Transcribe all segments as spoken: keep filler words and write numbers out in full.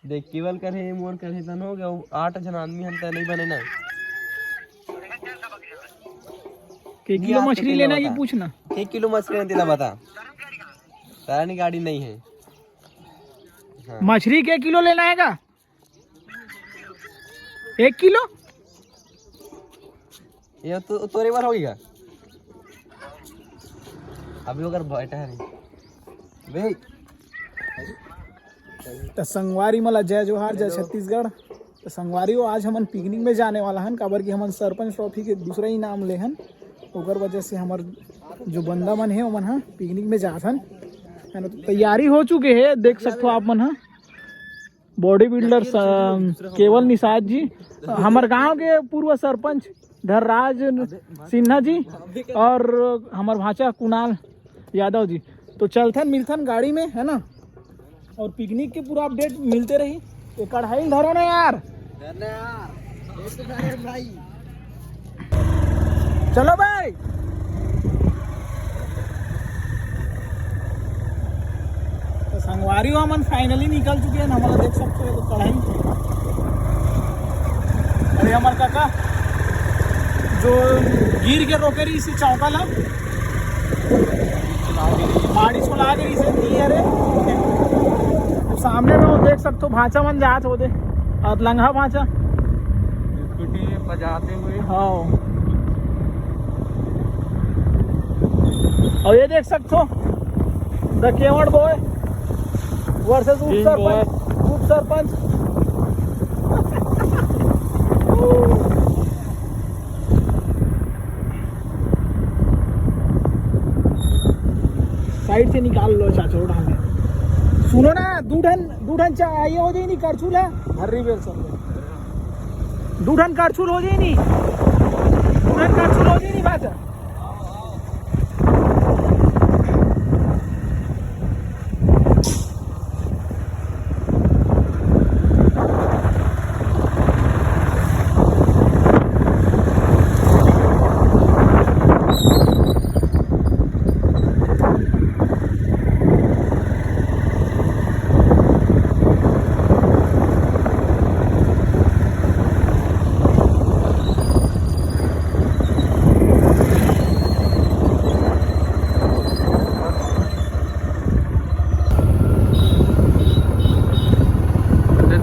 देख, केवल कर हे, मोर कर हे, तन हो गया, वो आठ झन आदमी हन, त नहीं बने ना। के नहीं, किलो आप मछली लेना है कि बता। पूछना? के किलो मछली लेना, तेला बता। तारा नहीं, गाड़ी नहीं है। हाँ। मछली के किलो लेना है का? एक किलो? ये तो तोरे बार होगी का? अभी ओकर बैठा है नहीं। बे। त संगवारी मला जय जोहार, जय छत्तीसगढ़। त संगवारी हो, आज हमन पिकनिक में जाने वाला हन, काबर कि हमन सरपंच ट्रॉफी के दूसरा इनाम ले हन, ओकर वजह से हमर जो बंदा मन हे, ओमन ह पिकनिक में जात हन, है ना? तो तैयारी हो चुके हे, देख सकथो आप मन ह। बॉडी बिल्डर स-, केवल निषाद जी, हमर गांव के पूर्व सरपंच धरराज सिन्हा जी और हमर भांचा कुणाल यादव जी। तो चलथन मिलथन गाड़ी में, है ना, और पिकनिक के पूरा अपडेट मिलते रही। ये कढ़ाई धरो ना यार। चलो भाई। तो संगवारी हो, हमन फाइनली निकल चुके हैं। हमला देख सकते हो, तो कढ़ाई। अरे हमर काका जो गिर के रोके रही इसी चौका ला, गाड़ी चला के इसे दी। अरे तो सामने में वो देख सकते हो, भांचा मन जात हो दे, और लंघा भांचा। स्कूटी बजाते हुए। हाँ। और ये देख सकते हो, द केवड़ बॉय वर्सेस उप सरपंच। उप सरपंच। साइड से निकाल लो चाचा, उठा के। सुनो ना, दू ठन, दू ठन चा-, ये हो जाई नी, करछुल है, भर्री बेर सब। दू ठन करछुल हो जाई नी, दू ठन करछुल हो जाई नी, बात।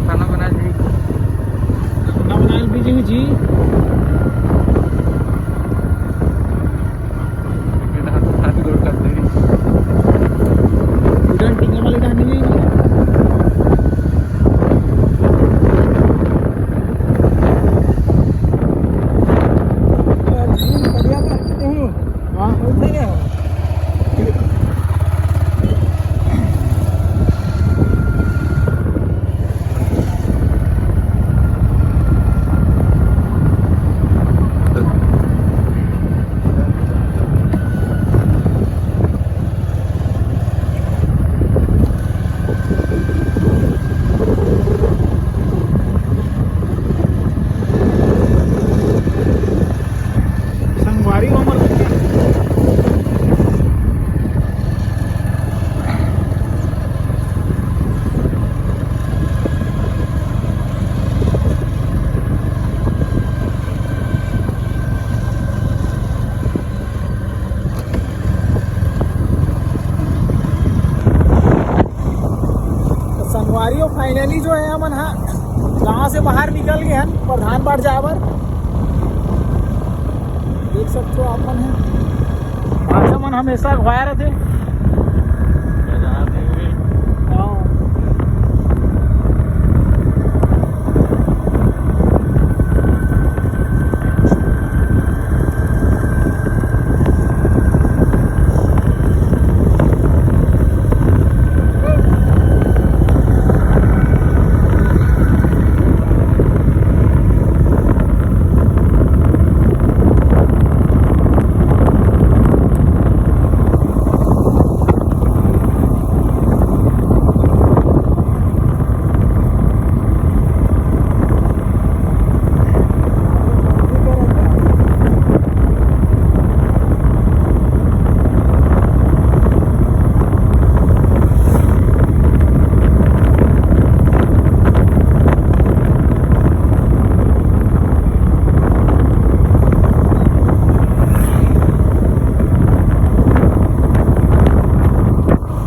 खाना बनाए जी। खाना बनाए बीजी जी। उधर टीका वाले का नहीं है। बढ़िया करते हैं। हाँ। संगवारी हो हमर। तो संगवारी हो, फाइनली जो है हमन हा गांव से बाहर निकल गए हैं प्रधान बाट जाए बर। देख सकते हो आप मन है, भाषा मन हमेशा अगवाए रहते। हाँ।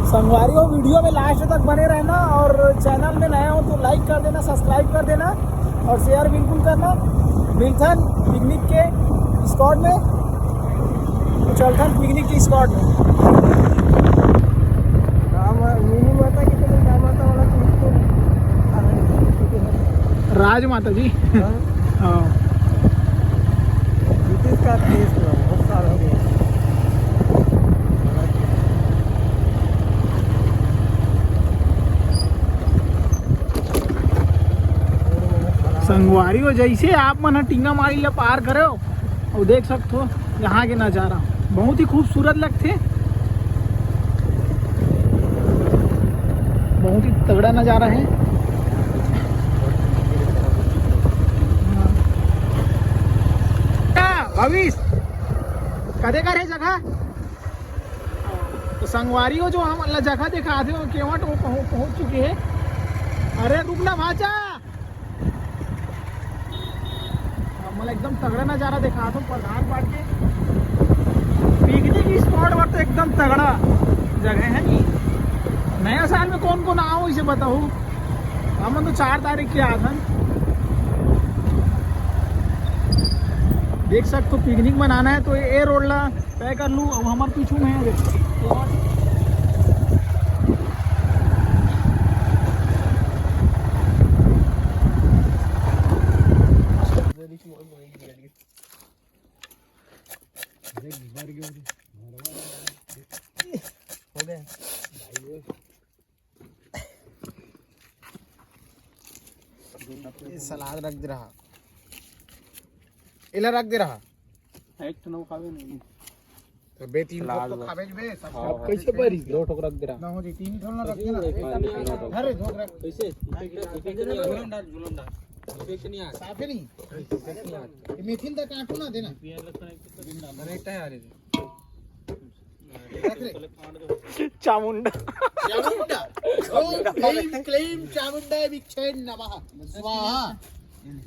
संगवारी हो, वीडियो में लास्ट तक बने रहना और चैनल में नया हो तो लाइक कर देना, सब्सक्राइब कर देना और शेयर बिल्कुल करना। मिलथन पिकनिक के स्पॉट में, तो चलथन पिकनिक के स्पॉट में। राम, मिनी माता के तो राम माता वाला तो राजमाता जी। हाँ। हाँ। ब्रिटिश का देश में बहुत साल हो गए। संगवारी हो, जैसे आप मन ह टींगा माड़ी ला पार करे हो, अउ देख सकथो यहाँ के नज़ारा बहुत ही खूबसूरत लगथे, बहुत ही तगड़ा नज़ारा है। का भविष्य कदे कर है जगह? तो संगवारी हो, जो हम ला जगह दिखाथे, वो केवट वो पहुँच, पहुँच चुके हैं। अरे रुक ना भाचा, अब मोला एकदम तगड़ा नज़ारा दिखात हूँ प्रधान पाट के। पिकनिक स्पॉट बर तो एकदम तगड़ा जगह है नी। नया साल में कौन कौन आओ इसे बताओ। हमन तो चार तारीख के आथन। देख सकथो, पिकनिक मनाना है तो ए रोड ला तय कर लू। अब हमर पीछू में है, देख। ये सलाद रख दे रहा, एला रख दे रहा। एक ठो खावे नहीं। तो बे तीन सलाद ठो बस। खावे बे, सब हाँ, खावे। हाँ। कैसे बरी? दो ठोक रख दे रहा। ना हो जी, तीन ठो ना रख दे ना। एक ठो रख। अरे, दो रख। कैसे? इफेक्ट, इफेक्ट नहीं आ रहा। जुलम डाल, जुलम डाल। इफेक्ट नहीं आ रहा। साफे नहीं। इफेक्ट नहीं आ रहा। ये मेथी दा काटू ना देना। अरे, इतना है, अरे। रख रे। चामुंडा। चामुंडा। ओम क्लीं क्लीं चामुंडाय विक्षे नमः। स्वाहा।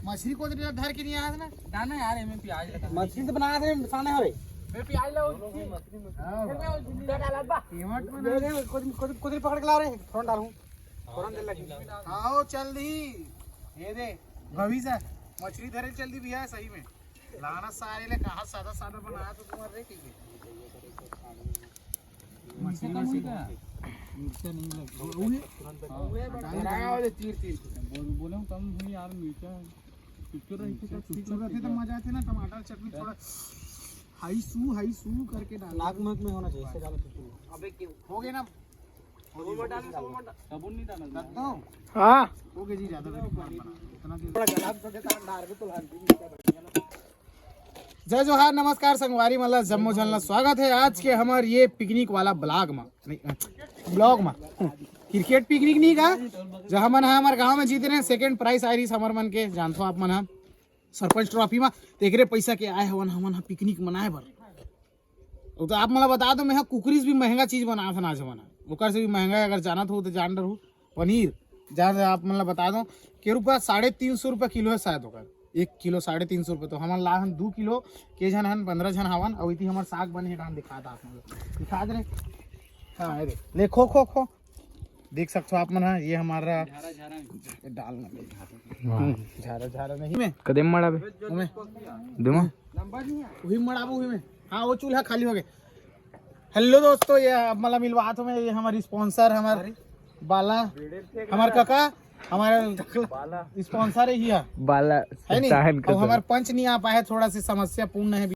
मछली को तो धर के नहीं आया था ना? ना, ना यार, एमे प्याज लगा। मछली तो बना दे, सामने हवे। मैं प्याज लाऊं। हाँ। फिर मैं वो झुंडा डाला बा। कीमत में दे दे, खुद, खुद, खुद ही पकड़ के ला रहे हैं। फोरन डालूं। फोरन दे लगी। आओ, चल दी। ये दे, भविष्य मछली धरे चल दी भैया, सही में। लाना सारे ले कहा सादा सादा बनाया तो तुम्हारे रे, ठीक है। मिर्चा कम हुई का? मिर्चा नहीं लग, वो, वो है। हाँ, वो है, बड़ा। हाँ, वो तीर, तीर। बोल, बोले हूँ कम हुई यार, मिर्चा। चुचुर रहती तो ठीक चुचुर रहती तो लगती। मजा आती ना, टमाटर चटनी थोड़ा हाई सू, हाई सू करके डाल। नाक में, में होना चाहिए, इससे ज्यादा चुचुर। अबे क्यों? हो गया ना? साबुन मत डालना, साबुन मत डाल। साबुन नहीं डालना। रख दो। हाँ। हो गया जी, ज्यादा मेरे को मत बना। इतना कि बड़ा गला तो देखा, डाल के तो लाल। जय जोहार, नमस्कार संगवारी मन ला, जम्मो झन ला स्वागत है आज के हमर ये पिकनिक वाला ब्लॉग मा, नहीं, ब्लॉग मा। क्रिकेट पिकनिक नहीं का, जो हमन ह हमर गांव में जीते रहे, सेकंड प्राइज आए रहिस हमर मन के, जानथो आप मन ह, सरपंच ट्रॉफी मा। तो एकरे पैसा के आए हवन हमन ह पिकनिक मनाए बर। वो तो आप मोला बता दो, मैं ह कुकरी से भी महंगा चीज बनात हन आज हमन ह। ओकर से भी महंगा, अगर जानत हो तो जान डरहू। पनीर, जहाँ से आप मन ला बता दो, के रुपया, साढ़े तीन सौ रुपया किलो है शायद ओकर। एक किलो साढ़े तीन सौ रुपया, तो हमन ला हन दू किलो, के झन हन, पंद्रह झन हावन, अउ इति हमर साग बने हे, डाल दिखात आप मन ला। दिखात रे। हाँ, ये देख। ले, खो, खो, खो। देख सकथो आप मन ह, ये हमारा झारा, झारा। ये डाल ना, वाह। हम्म, झारा, झारा नहीं में। कदे मड़ाबे? ओमे। दुमा? उही मड़ाबो, उही में। हाँ, वो चूल्हा खाली हो गए। हेलो दोस्तों, ये अब मला मिलवा तो मैं, ये हमारे स्पॉन्सर, हमारे अरे। बाला, हमारे काका, हमारे बाला। स्पॉन्सर है ये। बाला है नहीं? सहन अब कसम। हमारे पंच नहीं आ पाए, थोड़ा सी समस्या पूर्ण है।